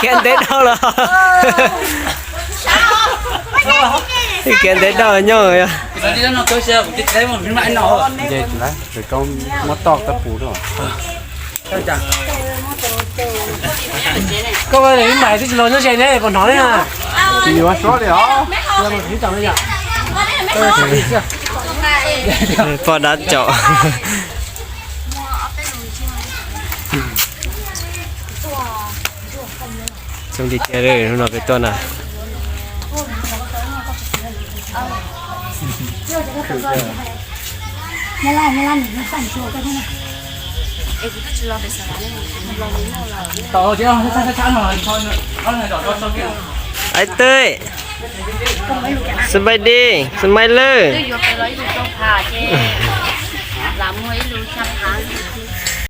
Khiav ntev dhau los. Khiav ntev dhau nyob. Ces lawv muab toj kab pus no. Koj ua li mas twb tsis los nyob ze ne, puas hnov li na? Poj dab tsom. Xyoo li tiag li hnub no peb tuaj na. Aib Twj, สบายดี สบายเลย Lam muag ib